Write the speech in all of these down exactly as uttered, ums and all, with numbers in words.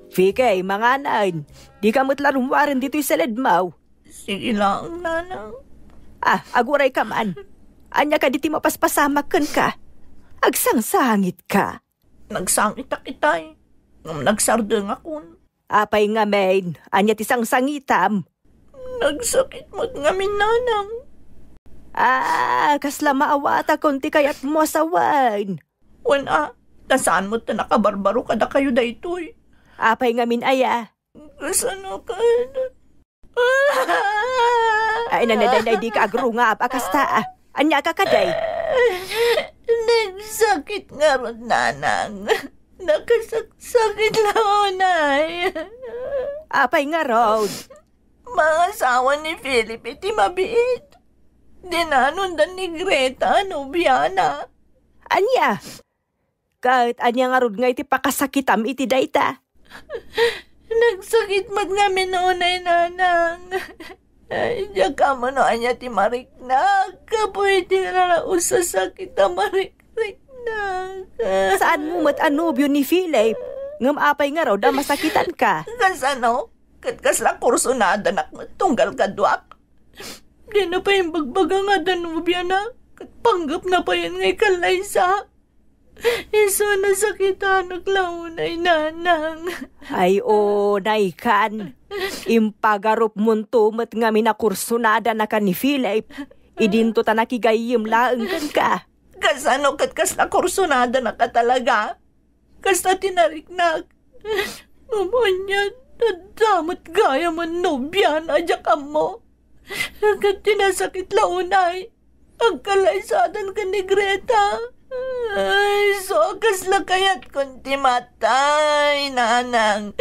Vicky, manganen. Dika met la rummuaren ditoy siledmo. Sige laeng, nanang. Ah, agurayka man. Ania kadi ti mapaspasamak kenka? Agsangsangitka. Nagsangitak itay. Ngem nagsardengakon. Apay ngamin, ania ti sangsangitam? Nagsakit met ngamin, nanang. Ah, kasla maawatakon ti kayatmo a sawen. Wen a, ta saan met ta nakabarbaro kadakayo daytoy. Apay ngamin aya? Kasano ket? Ay, nanay, dika agrungab a kasta, ah. Ania ka kadi? Nagsakit ngarud, nanang. Nakasaksakit la unay. Apay ngarud? Mangasawa ni Philip iti mabiit. Dinanonda ni Greta a nobiana. Ania? Ket ania ngarud nga iti pakasakitam iti dayta? Nagsakit met ngamin unay, nanang. Ay, diak ammo no ania ti mariknak gapu iti naraus a sakit a marikriknak. Saanmo met a nobio ni Philip, ngem apay ngarud a masakitanka? Kasano? Ket kasla kursunadanak met tunggal kaduak. Dina pay imbagbaga nga adda nobiana, ket panggepna payen nga ikallaysa. Isu a nasakitanak la unay, nanang. Ay, o, naikan. Impagarupmonto met ngamin a kursunadanakan ni Philip. Idinto ta nakigayyem laeng kenka. Kasano ket kasla kursunadanak a talaga? Kasta ti nariknak. Ngem ania, adda met gayam a nobiana a diak ammo. Ket ti nasakit la unay, agkallaysadan ken ni Greta. Ay, isu a kasla kayatkon ti matay, nanang.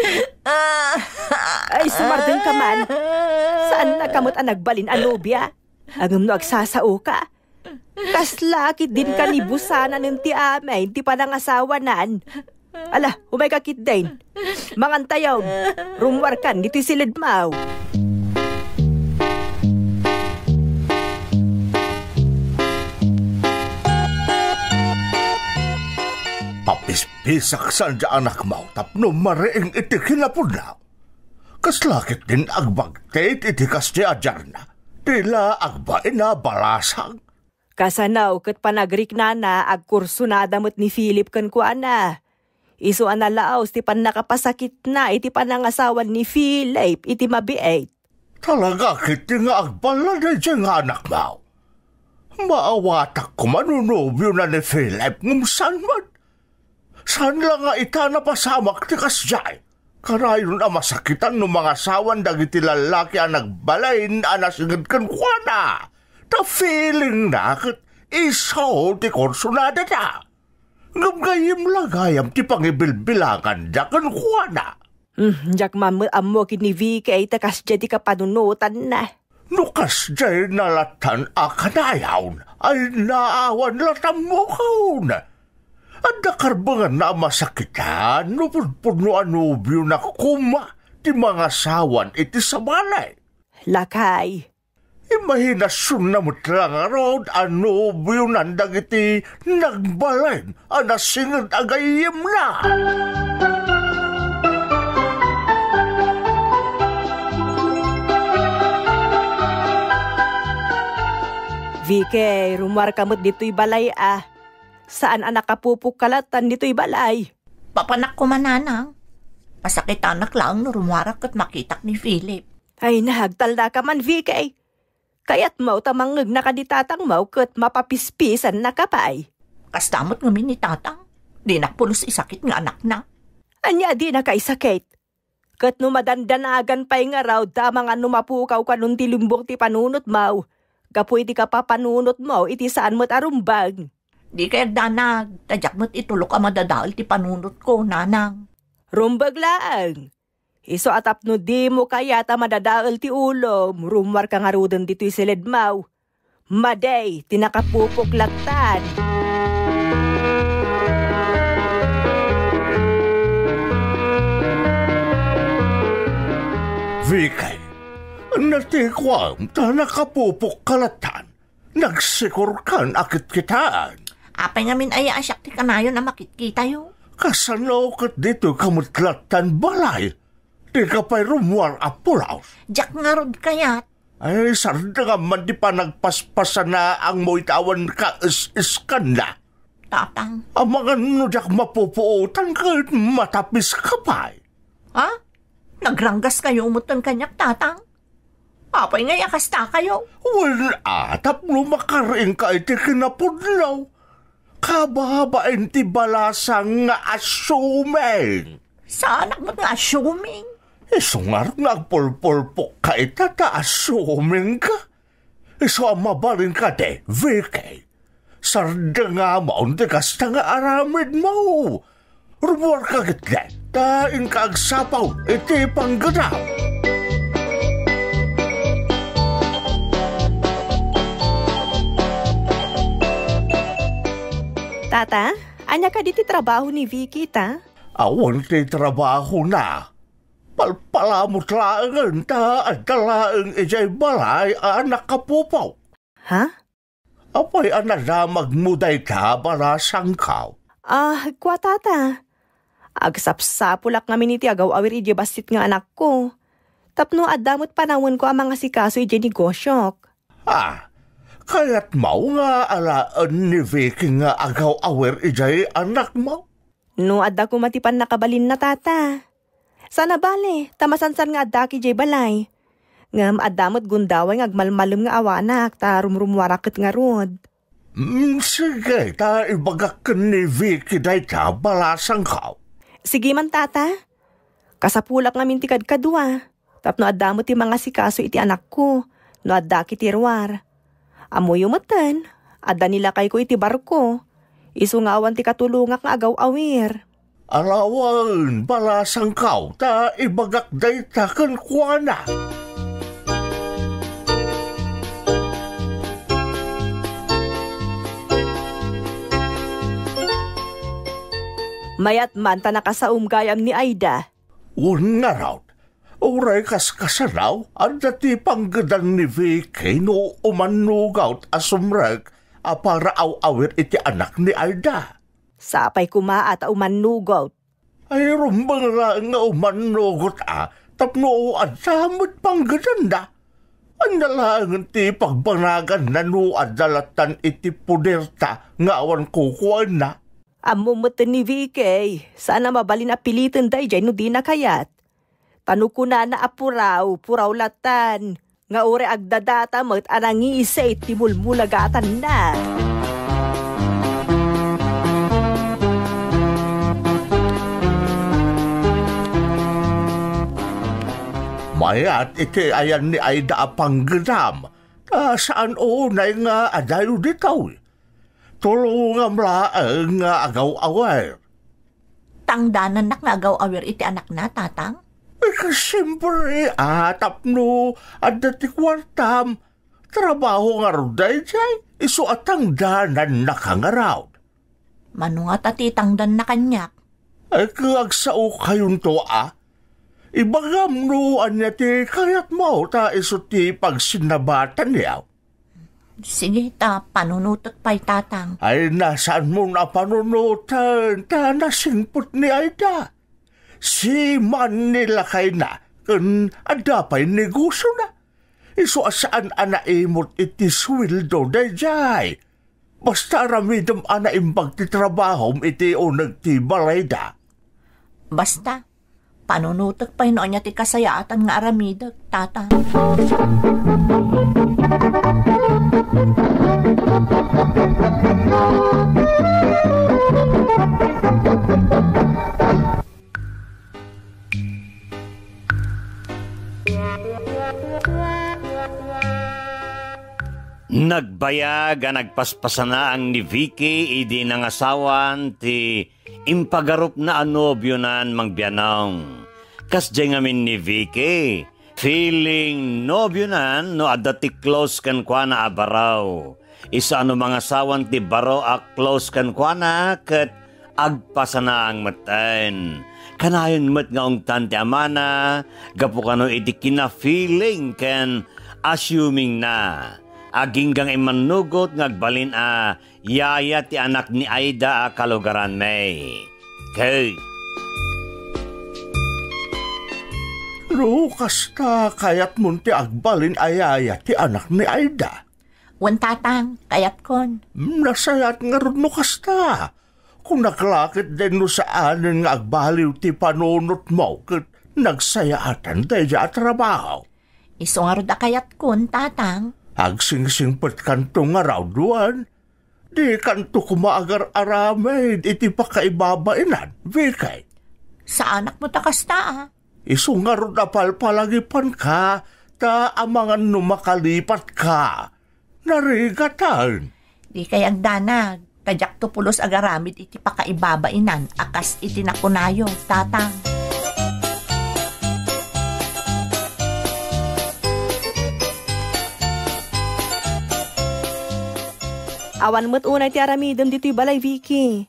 Ah. Ay, sumardengka man. Saannaka met a nagbalin a nobia. Ngem no agsasaoka, kasla ketdin kanibusanan ti amin ti panangasawanan. Ala, umayka ketdin. Mangantayon, rummuarkan ditoy siledmo. Papispisak saan ti anakmo tapno mariing iti kinapudno. Kasla ketdin agbagtit iti kasdiay a diarna, ti la agbain a balasang. Kasano ket panagriknana, agkursunada met ni Philip kenkuana. Isu a nalaos ti pannakapasakitna iti panangasawan ni Philip iti mabiit. Talaga ketdi nga agballad daydiay nga anakmo. Maawatak koma no nobiona ni Philip ngem saan met. Saan la nga ita napasamak ti kasdiay. Kanayon a masakitan no mangasawan dagiti lallaki a nagbalin a nasinged kenkuana. Ta feelingna ket isu ti kursunadada. Ngem gayyem la gayam ti pangibilbilanganda kenkuana. Hmm, diak man met ammo ken ni Vicky ta kasdiay ti kapanunotanna. No kasdiay nalatan a kanayon, ay naawan la tammukaon. Adda karbenganna a masakitan no pudpudno a nobiona koma ti mangasawan iti sabali. Lakay. Imahinasionna met la ngarud a nobionan dagiti nagbalin a nasinged a gayyemna. Vicky, rummuarka met ditoy balay a. Saan a nakapupok ka latan ditoy balay? Papanak koma, nanang. Pasakitanak laeng no rummuarak ket makitak ni Philip. Ay, nagtalnaka man, Vicky. Kayatmo ta mangngegna kadi tatangmo ket mapapispisanna ka pay. Kasta met ngamin ni tatang. Dinak pulos isakit nga anakna. Ania a dinaka isakit? Ket no madandanagan pay ngarud, amangan no mapukaw kanon ti limbong ti panunotmo, gapu iti kapapanunotmo iti saan met a rumbeng. Dikay agdanag, ta diak met itulok a madadael ti panunotko, nanang. Rumbeng laeng. Isu a tapno dimo kayat a madadael ti ulom, rummuarka ngaruden ditoy siledmo. Madi ti nakapupok latan. Vicky, natikuam ta nakapupok ka latan. Nagsikorkan a kitkitaan. Apay ngamin aya a siak ti kanayon a makitkitayo? Kasano ket ditoy ka met lattan balay? Dika pay rummuar a pulaw. Diak ngarud kayat. Ay, sardengam man ti panagpaspasanangmo iti awan kaes-eskanna. Tatang. Amangan no diak mapupuotan ket matapiska pay. Ha? Nagranggaskayo metten kaniak, Tatang? Apay ngay a kastakayo? Wen a, tapno makariingka iti kinapudno. Kababain ti balasang nga assuming. Saanak met nga assuming? Isu ngarud nga agpulpulpokka ita ta assumingka. Isu a mabalin kadi, Vicky. Sardengam ti kasta nga aramidmo. Rummuarka ketdi, ta inka agsapaw iti panggedam. Tata, ania kadi ti trabaho ni Vicky, ta? Awan ti trabahona. Palpalamut laengen ta adda laeng idiay balay a nakapupaw. Ha? Apay a nadamagmo dayta, balasangko? Ah, kua, Tata. Agsapsapulak ngamin iti agaw-awir idiay bassit nga anakko. Tapno adda met panawenko a mangasikaso idiay negosiok. Ah, kayatmo nga alaen ni Vicky nga agaw-awir idiay anakmo? No adda koma ti pannakabalinna, Tata. Saan a bale, ta masansan nga addak idiay balay. Ngem adda met gundaway nga agmalmalem nga awanak, ta rumrummuarak ket ngarud. Mm, sige, ta ibagak ken ni Vicky dayta, balasangko. Sige man, Tata. Kasapulak ngamin ti kadkadua. Tapno adda met ti mangasikaso iti anakko no addak iti ruar. Ammoyo metten, adda ni lakayko iti barko, isu nga awan ti katulongak nga agaw-awir. Alaen, balasangko, ta ibagak dayta kenkuana. Mayat man ta nakasaom gayam ni Aida. Wen ngarud, uray kaskasano, adda ti panggedan ni Vicky no umannugot a sumrek a para aw-awir iti anak ni Aida. Sapay koma a ta umannugot. Ay, rumbeng laeng nga umannugot a, tapno adda met panggedanna. Ania laengen ti pagbanaganna no adda lattan iti poderta nga awan kukuaenna? Ammom met ni Vicky, saan a mabalin a piliten daydiay no dina kayat. Ta no kunana a puraw, puraw latan, nga uray agdadata met a nangisit ti mulmulagatanna. Mayat iti ayan ni Aida a panggedam, ta saan unay nga adayo ditoy. Tulongam laeng nga agaw-awir. Tangdanannak nga agaw-awir iti anakna, Tatang? Eh, siyempre, a, tapno adda ti kuartam, trabaho ngarud daydiay, isu a tangdanannak ngarud. Mano ngata ti itangdanna kaniak? Ay, agsaokayonto a. Ibagam no ania ti kayatmo ta isu ti pagsinnabatanyo. Sige, ta panunotek pay, Tatang. Ay, nasaanmon a panunoten, ta nasingpet ni Aida. Siman ni lakayna, ken adda pay negosiona. Isu a saan a naimut iti sueldo daydiay. Basta aramidem a naimbag ti trabahom iti uneg ti balayda. Basta, panunotek pay no ania ti kasayaatan nga aramidek, Tata. Nagbayag a nagpaspasanaang ni Vicky idi nangasawan ti impagarupna a nobionan mangbianong. Kasdiay ngamin ni Vicky, feeling nobionan no adda ti close kenkuana a baro. Isu a no mangasawan ti baro a close kenkuana ket agpasanaang metten. Kanayon met nga ungtan ti amana gapu kano iti kina-feeling ken assumingna. Agingga nga immannugot nga agbalin a yaya ti anak ni Aida a kalugaranmi. Kay. No kasta, kayatmon ti agbalin a yaya ti anak ni Aida? Wen, Tatang, kayatkon. Nasayaat ngarud no kasta. Kunak la ketdin no saanen nga agbaliw ti panunotmo ket nagsayaatan daydiay a trabaho. Isu ngarud a kayatkon, Tatang. Agsingsingpetkanto ngarud, wen? Dikanto koma agar-aramid iti pakaibabainan, Vicky. Saanak met a kasta, a. Isu ngarud a palpalagipanka, ta amangan no makalipatka. Narigatan. Dikay agdanag, ta diakto pulos agaramid iti pakaibabainan a kas iti nakunayo, Tatang. Awan met unay ti aramidem ditoy balay, Vicky.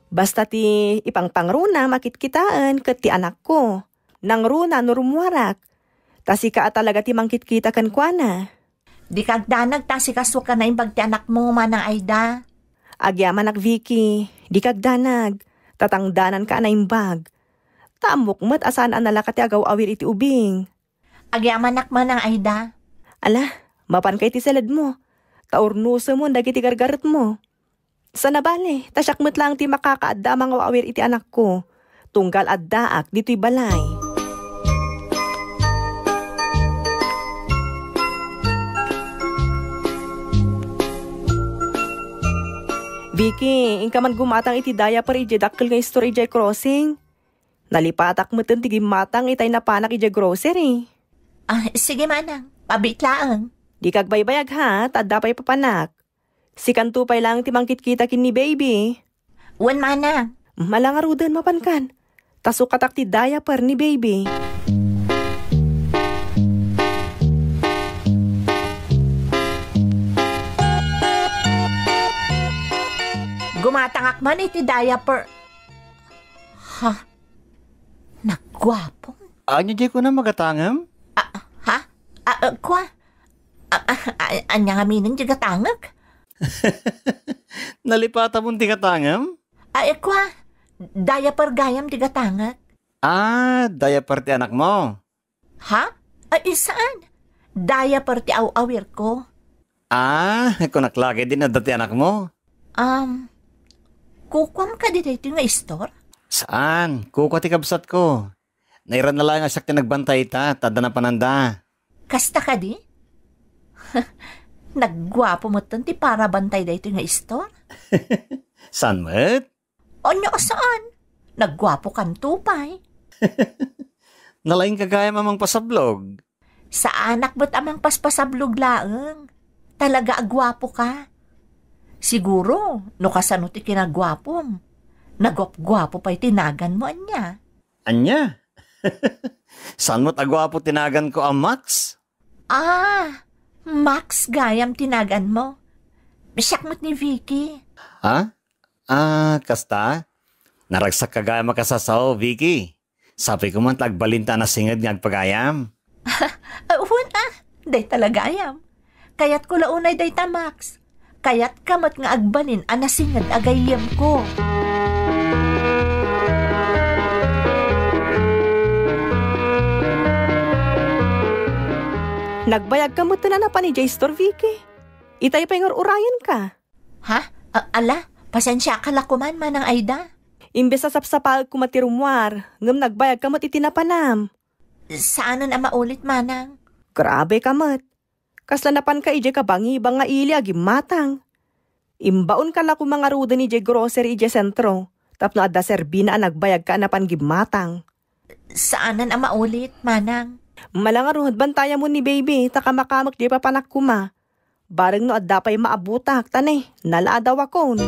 Basta ti ipangpangrunam a kitkitaen ket ti anakko. Nangruna no rummuarak. Ta sika a talaga ti mangkitkita kenkuana. Dika agdanag ta asikasuak a naimbag ti anakmo, Manang Aida. Agyamanak, Vicky, dika agdanag, ta tangdananka a naimbag. Ta ammok met a saan a nalaka ti agaw-awir iti ubing. Agyamanak, Manang Aida. Ala, mapanka iti saledmo, ta urnosemon dagiti gargaretmo. Sana bale, ta siak met laeng ti makakaadda a mangaw-awir iti anakko, tunggal addaak ditoy balay. Vicky, inka man gumatang iti diaper idiay dakkel nga istor idiay crossing. Nalipatak metten ti gimmatang itay napanak idiay grocery. Ah, sige, Manang. Pabiit laeng. Dika agbaybayag, ha, ta adda pay papanak. Sikanto pay laeng ti mangkitkita ken ni baby. Wen, Manang. Ala ngaruden, mapankan. Ta sukatak ti diaper ni baby. Gumatangak man iti diaper. Ha? Nagguapo? Ania diay kunam a gatangem? Ah, ha? Ah, ah, kua? Ah, ah, ah, ania ngamin diay gatangek? Nalipatamon ti gatangem? Ah, eh, kua? Diaper gayam ti gatangek. Ah, diaper ti anakmo? Ha? Ay, saan? Diaper ti aw-awirko. Ah, kunak la ketdin adda ti anakmo. Um, kukuam kadi daytoy nga istor? Saan, kukua ti kabsatko. Nairana laeng a siak ti nagbantay ita, ta adda napananda. Kasta kadi? Nagguapo metten ti parabantay daytoy nga istor? Saan met? Ania a saan? Nagguapokanto pay. Nalaingka gayam a mangpasablog. Saanak met a mangpaspasablog laeng. Talaga a guapoka. Siguro, no kasano ti kinaguapom, naguapguapo pay ti naganmo, ania? Ania? Saan met a guapo ti naganko a Max? Ah, Max gayam ti naganmo. Siak met ni Vicky. Ha? Ah, kasta? Naragsak ka gayam a kasasao, Vicky. Sapay koma ta agbalinta a nasinged nga agpagayam. Ah, wen a, dayta la gayam. Kayatko la unay dayta, Max. Kayatka met nga agbalin a nasinged a gayyemko. Nagbayagka met a napan idiay istor, Vicky. Itay pay nga ur-urayenka. Ha? A-, ala, pasensiaka la koman, Manang Aida. Imbes a sapsapaek koma ti rummuar, ngem nagbayagka met iti napanam. Saanen a maulit, Manang. Grabe ka met. Kasla napanka idiay kabangibang nga ili a gimmatang. Imbaonka la koma ngaruden idiay grocery idiay sentro, tapno adda serbina a nagbayagka a napan gimmatang. Saanen a maulit, Manang. Mala ngarud, bantayamon ni baby, ta kamakamek diay papanak koma. Bareng no adda pay maabutak, ta ne, nala a dawakon.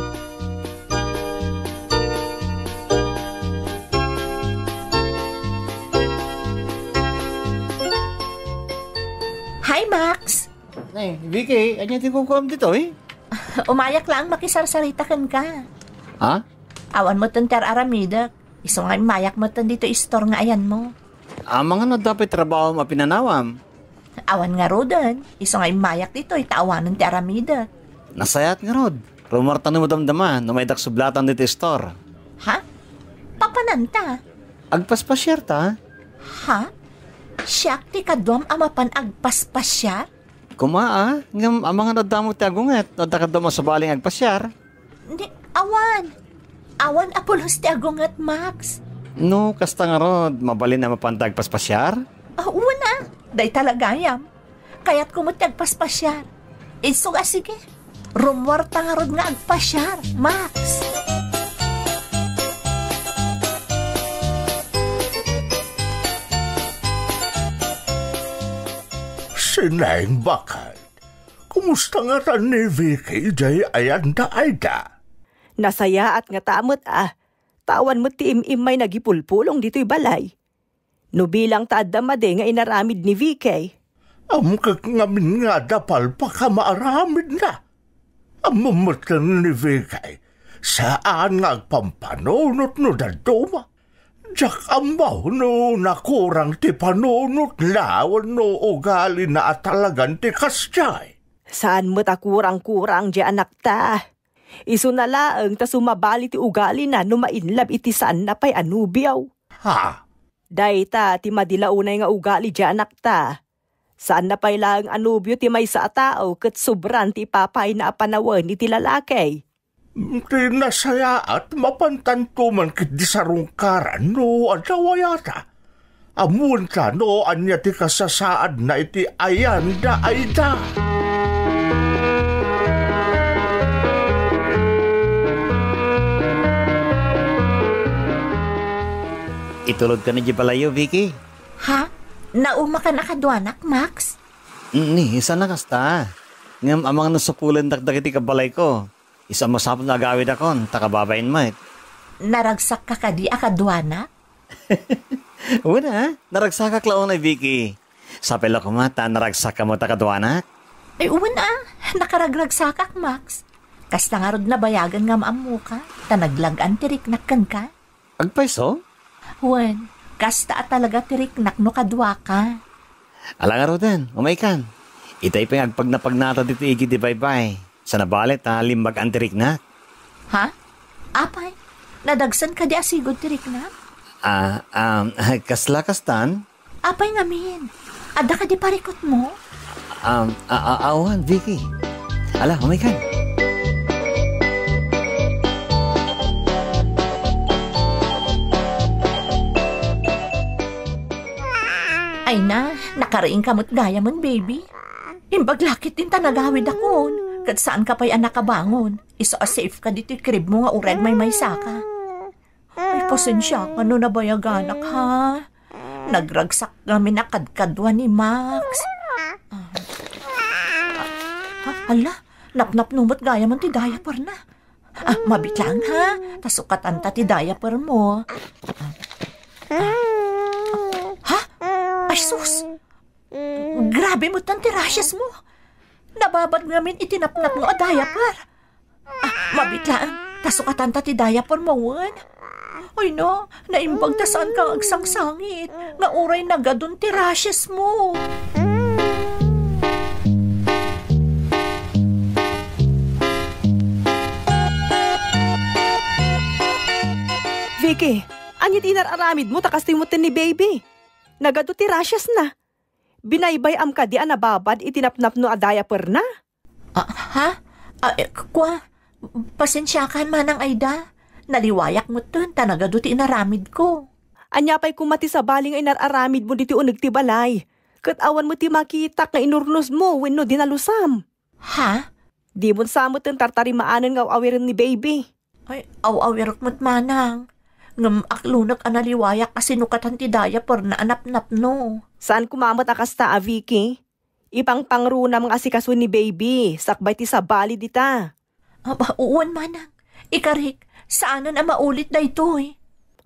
Hi, Max! Nay, Vicky, ania ti kukuam ditoy? Umayak laeng makisarsarita kenka. Ha? Awan metten ti ar-aramidek. Isu nga immayak metten ditoy istor nga ayanmo. Amangan no adda pay trabahom a pinanawam? Awan ngaruden. Isu nga immayak ditoy ta awanen ti aramidek. Nasayaat ngarud. Rummuarta no madamdama no maydak sublatan ditoy istor. Ha? pananta? Agpaspasiar ta. Ha? Siak ti kaduam a mapan agpaspasiar? Kuma, a, ngem amangan adda met ti agunget, no adda kaduam a sabali nga agpasiar. Ni, awan. Awan a pulos ti agunget, Max. No, kasta ngarud, mabalin a mapanta agpaspasiar? Ah, una, dayta la gayam. Kayatko met ti agpaspasiar. Isu a sige. Rummuarta ngarud nga agpasiar, Max. Sineng, baket. Kumusta ngata ni Vicky jay ayanda, Aida? Nasayaat ngata met a, ta awan met ti im-immay nagipulpulong ditoy balay. No bilang ta adda madi nga inaramid ni Vicky. Ammok ngamin nga adda palpakamaramidna. Ammom met ni Vicky, saan nga agpampanunot no dadduma. Diak ammo no nakurang ti panunotna wenno ugalina a talagan ti kasdiay. Saan met a kurang-kurang diay anakta. Isuna laeng ta sumabali ti ugalina no ma-in love iti saanna pay a nobio. Ha? Dayta ti madi la unay nga ugali diay anakta. Saanna pay laeng a nobio ti maysa a tao ket sobran ti ipapayna a panawen iti lalaki. Ti nasayaat, mapantanto man ketdi sarungkaran no adda wayata. Ammoenta no ania ti kasasaadna iti ayanda, Aida. Itulodka idiay balayyo, Vicky. Ha? Naumakan a kaduanak, Max? Ni, saan a kasta. Ngem amangan no sapulendak dagiti kabalayko. Isu a masapul nga agawidakon, ta kababain met. Naragsakka kadi a kaduanak? Wen a, naragsakak la unay, Vicky. Sapay la koma ta naragsakka met a kaduanak. Ay, wen a, nakaragragsakak, Max. Kasta ngarud nabayagen nga maammoka, ta naglag-an ti riknak kenka. Agpayso? Wen, kasta a talaga ti riknak no kaduaka. Ala ngaruden, umaykan. Itay pay nga agpagnapagnata ditoy igid ti baybay. Saan a bale ta limbag-an ti riknak. Ha? Apay, nadagsen kadi a sigud ti riknak? Ah, um, kasla kastan? Apay ngamin? Adda kadi parikutmo? Um, a-, a-, awan, Vicky. Ala, umaykan. Ay na, nakariingka met gayamon, baby. Imbag la ketdin ta nagawidakon, ket saanka pay a nakabangon. Isu a safeka ditoy cribmo nga uray agmaymaysaka. Ay, pasensiaka no nabayaganak, ha? Nagragsak ngamin a kadkadua ni Max. Ah. Ah, hala, napnapno met gayam ti diaperna. Ah, mabitlang, ha? Ta sukatanta ti diapermo. Ah. Ah. Ha? Ay, sus! Grabe met ti rashesmo. Nababad ngamin iti napnapno a diaper. Ah, mabitlang, ta sukatanta ti diapermo wen. Ay no, naimbag ta saanka nga agsangsangit, nga uray nagadun ti rashesmo. Vicky, ania ti inar-aramidmo ta kastoy met ni baby? Nagadu ti rashesna. Binaybay-am kadi a nababad iti napnapno a diaperna? Ah, ha? Ah, eh, kua, pasensiakan, Manang Aida. Naliwayak metten ta nagadu ti inaramidko. Ania pay koma ti sabali nga inar-aramidmo ditoy uneg ti balay? Ket awan met ti makitak nga inurnosmo wenno dinalusam. Ha? Dimon sa metten tartarimaanen nga aw-awiren ni baby. Ay, aw-awirek met, Manang. Ngem aklonek a naliwayak a sinukatan ti diaperna a napnapno. Saan koma met a kasta a, Vicky. Ipangpangrunam nga asikaso ni baby, sakbay ti sabali dita. Aba, uwan, Manang. Ikarik, saanen a maulit daytoy.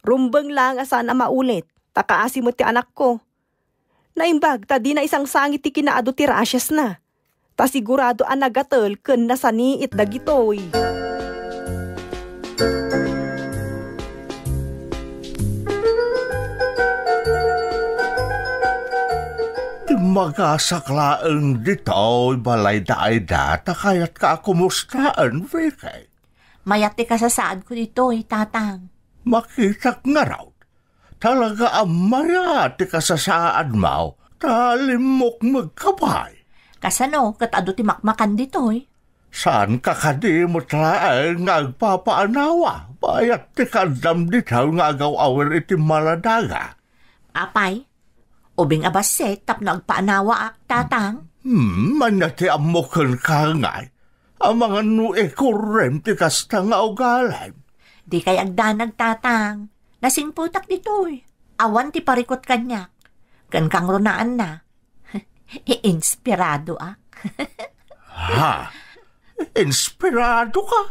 Rumbeng laeng a saan a maulit, ta kaasi met ti anakko. Naimbag ta dina isangsangit ti kinaadu ti rashesna. Ta sigurado a nagatel ken nasaniit dagitoy. Dimmagasak laeng ditoy balayda, Aida, ta kayatka a kumustaen, Vicky. Mayat ti kasasaadko ditoy, Tatang. Makitak ngarud. Talaga a maya ti kasasaadmo, ta limmukmekka pay. Kasano ket adu ti makmakan ditoy? Saanka kadi met laeng nga agpapaanawa, bayat ti kaaddam ditoy nga agaw-awir iti maladaga? Apay, ubing a bassit tapno agpaanawaak, Tatang? Hmm, ania ti ammok kenka ngay? Amangan no ikurrem ti kasta nga ugalim. Dikay agdanag, Tatang. Nasingpetak ditoy. Awan ti parikut kaniak. Ken kangrunaanna. Inspiradoak. Ha? Inspirado ka?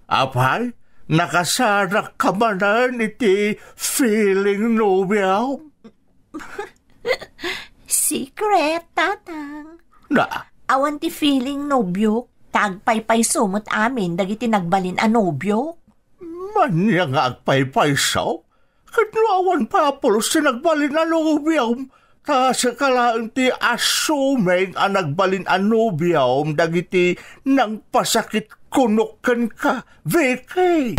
Apay, nakasadak ka manen iti feeling nobiom? Secret, Tatang. Na? Awan ti feeling nobiok, ta agpaypayso met amin dagiti nagbalin a nobiok. Mania nga agpaypayso? Ket no awan pay a pulos ti nagbalin a nobiom, ta sika laeng ti assuming a nagbalin a nobiom dagiti nangpasakit kunok kenka, Vicky.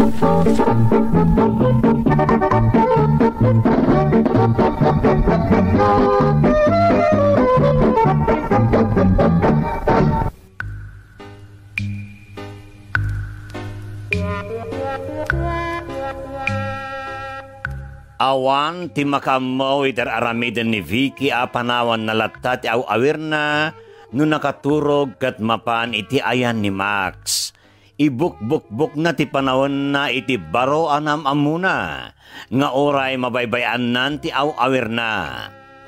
Awan ti makaammo iti ar-aramiden ni Vicky a panawanna latta ti aw-awirna no nakaturog ket mapan iti ayan ni Max. Ibukbukbokna ti panawenna iti baro a naam-ammona nga uray mabaybay-annan ti aw-awirna.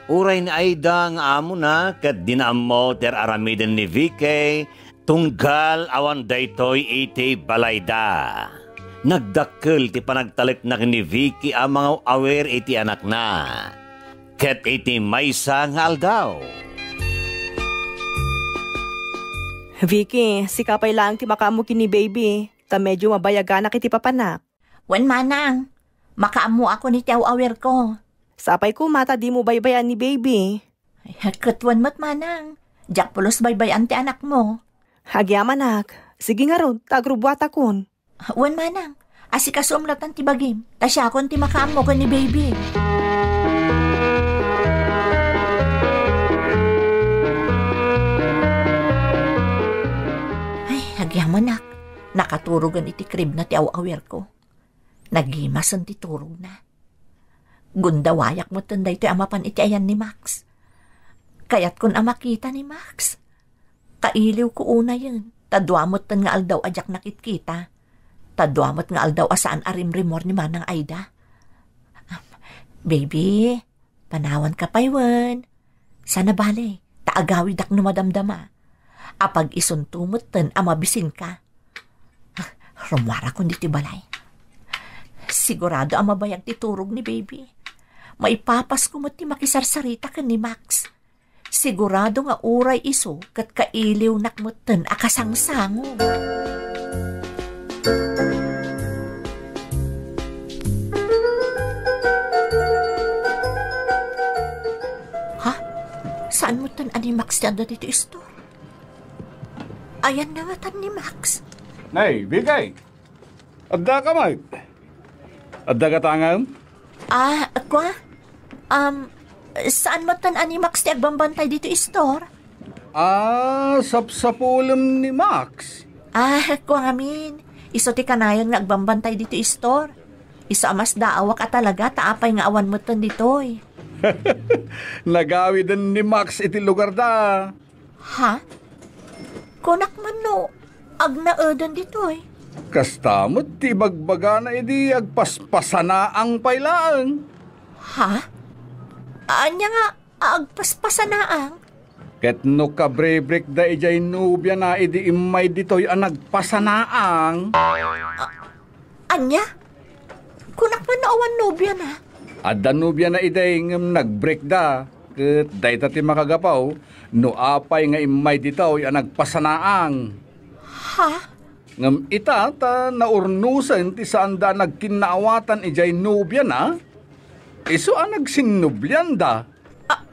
Uray ni Aida nga amona ket dina ammo ti ar-aramiden ni Vicky, tunggal awan daytoy iti balayda. Nagdakkel ti panagtalekna ken ni Vicky a mangaw-awir iti anakna. Ket iti maysa nga aldaw, Vicky, sika pay laeng ti makaammo ken ni baby, ta medyo mabayaganak iti papanak. Wen, manang, makaammoakon iti aw-awirko. Sapay koma ta dimo baybay-an ni baby. Ket wen met, manang, diak pulos baybay-an ti anakmo. Agyamanak, sige ngarud, ta agrubbuatakon. Wen, manang, asikasuem laeng ti bagim, ta siakon ti makaammo ken ni baby. Ay, agyamanak, nakaturogen iti kribna ti aw-awirko. Nagimasen ti turogna. Gundawayak metten daytoy a mapan iti ayan ni Max. Kayatkon a makita ni Max. Kailiwko unayen, ta dua metten nga aldaw a diak nakitkita. Ta dua met nga aldaw a saan a rimrimor ni Manang Aida. Baby, panawanka pay wen. Saan a bale, ta agawidak no madamdama. Apag-isunto metten a mabisinka. Ah, rummuarakon ditoy balay. Sigurado a mabayag ti turog ni baby. Maipapasko met ti makisarsarita ken ni Max. Sigurado nga uray isu ket kailiwnak metten a kasangsango. Ha? Saan metten a ni Max ti adda ditoy istor? Ayanna ngatan ni Max? Nay, Bigay! Adda ka met? Adda gatangem? Ah, kua? Um, saan metten a ni Max ti agbambantay ditoy istor? Ah, sapsapulem ni Max. Ah, kua ngamin. Isu ti kanayon nga agbambantay ditoy istor. Isu a masdaawak a talaga ta apay nga awan metten ditoy. Nagawiden ni Max iti lugarda. Ha? Kunak man no agnaeden ditoy. Kasta met ti ibagbagana idi agpaspasanaang pay laeng. Ha? Ania nga agpaspasanaang? Ket no kabribrikda idiay nobiana idi immay ditoy a nagpasanaang. Ania? Kunak man no awan nobiana? Adda nobiana idi ngem nagbreakda, ket dayta ti makagapu no apay nga immay ditoy a nagpasanaang. Ha? Ngem ita ta naurnosen ti saanda a nagkinnaawatan idiay nobiana, isu a nagsinnoblianda. A-,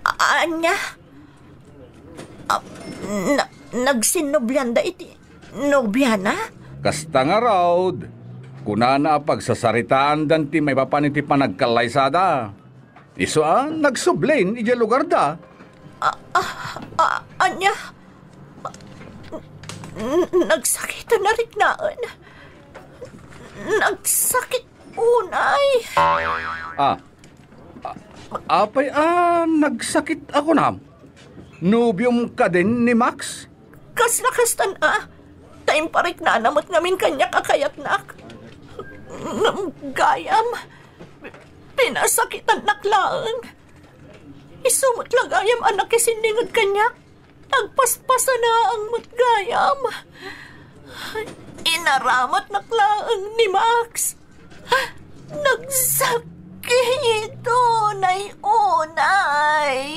a-, ania? A, na, nagsinnoblianda iti nobiana? Kasta ngarud, Kunana a pagsasaritaandan ti maipapan iti panagkallaysada. Isu a nagsublin idiay lugarda. A, a, a, ania? N-, nagsakit a nariknaen. Nagsakit unay. Ah, a-, apay a nagsakit a kunam? Nobiom kadin ni Max? Kasla kastan a. Ta impariknana met ngamin kaniak a kayatnak. Ngem gayam, pinasakitannak laeng. Isu met la gayam a nakisinninged kaniak. Nagpaspasanaang met gayam. Inaramatnak laeng ni Max. Nagsakit unay-unay.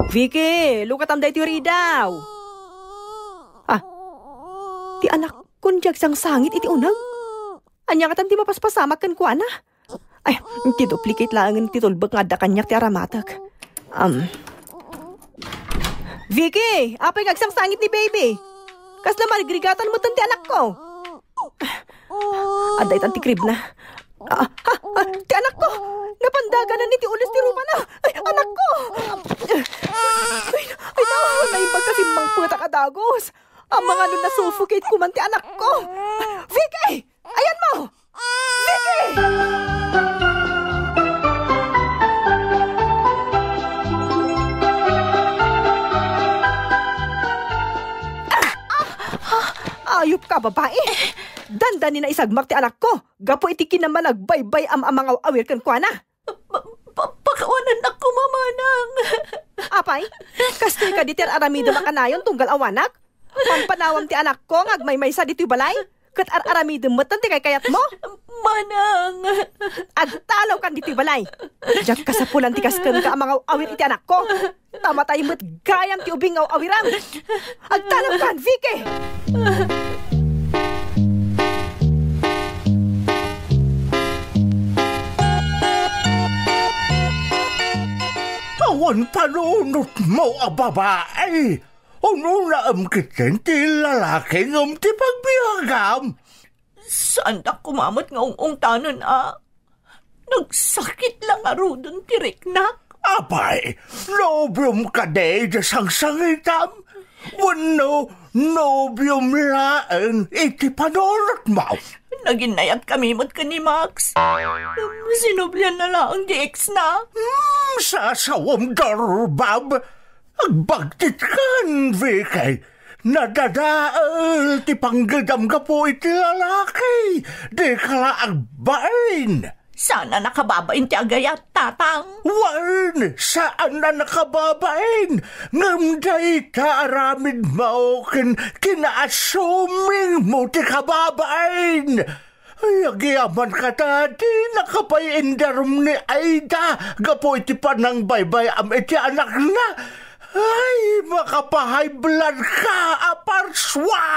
Vicky, lukatam daytoy riidaw. Ah, ti anakkon ti agsangsangit iti uneg. Ania ngatan ti mapaspasamak kenkuana? Ay, ti duplicate laengen ti tulbek nga adda kaniak ti aramatek. Um. Vicky, apay nga agsangsangit ni baby? Kasla marigrigatan metten ti anakko. Adda itan ti crib na. Ah, ah, ah, ti anakko! Napandaganan iti ules ti rupana! Ay, anakko! Ay, ay, na, naimbag kasi mangpetak a dagus. Amangan no nasuffocate koman ti anakko. Vicky! Ayanmo! Vicky! Ayop ka, babai! Dandani naisagmak ti anakko gapu iti kinamanagbaybay-am a mangaw-awir kenkuana. Pa-, pa-, pakawanannak koma, manang. Apay, kastoy kadi ti ar-aramidem a kanayon tunggal awanak? Pampanawam ti anakko nga agmaymaysa ditoy balay, ket ar-aramidem metten ti kaykayatmo? Manang. Agtalawkan ditoy balay. Diak kasapulan ti kaskenka a mangaw-awir iti anakko. Ta matay met gayam ti ubing nga aw-awiram. Agtalawkan, Vicky! Awan panunotmo a babai! Unonam ketdin ti lalaki ngem ti pagbiagam. Saandak koma met nga ung-ungtanen a nagsakit la ngaruden ti riknak. Apay, nobiom kadi ti sangsangitam? Wenno nobiom laeng iti panunotmo? Naginnayat kami met ken ni Max. Sinublianna laeng ti ex na. Hmm, sasawem, Dorbab. Agbagtitkan, Vicky. Nadadael ti panggedam gapu iti lalaki. Dika la agbain. Saan a nakababain ti agayat, Tatang? Wen, saan a nakababain. Ngem dayta aramidmo ken kinaasumingmo ti kababain. Ay, agyamankata, dinaka pay indarem ni Aida gapu iti panangbaybay-am iti anakna. Ay, makapahaybladka a parsua!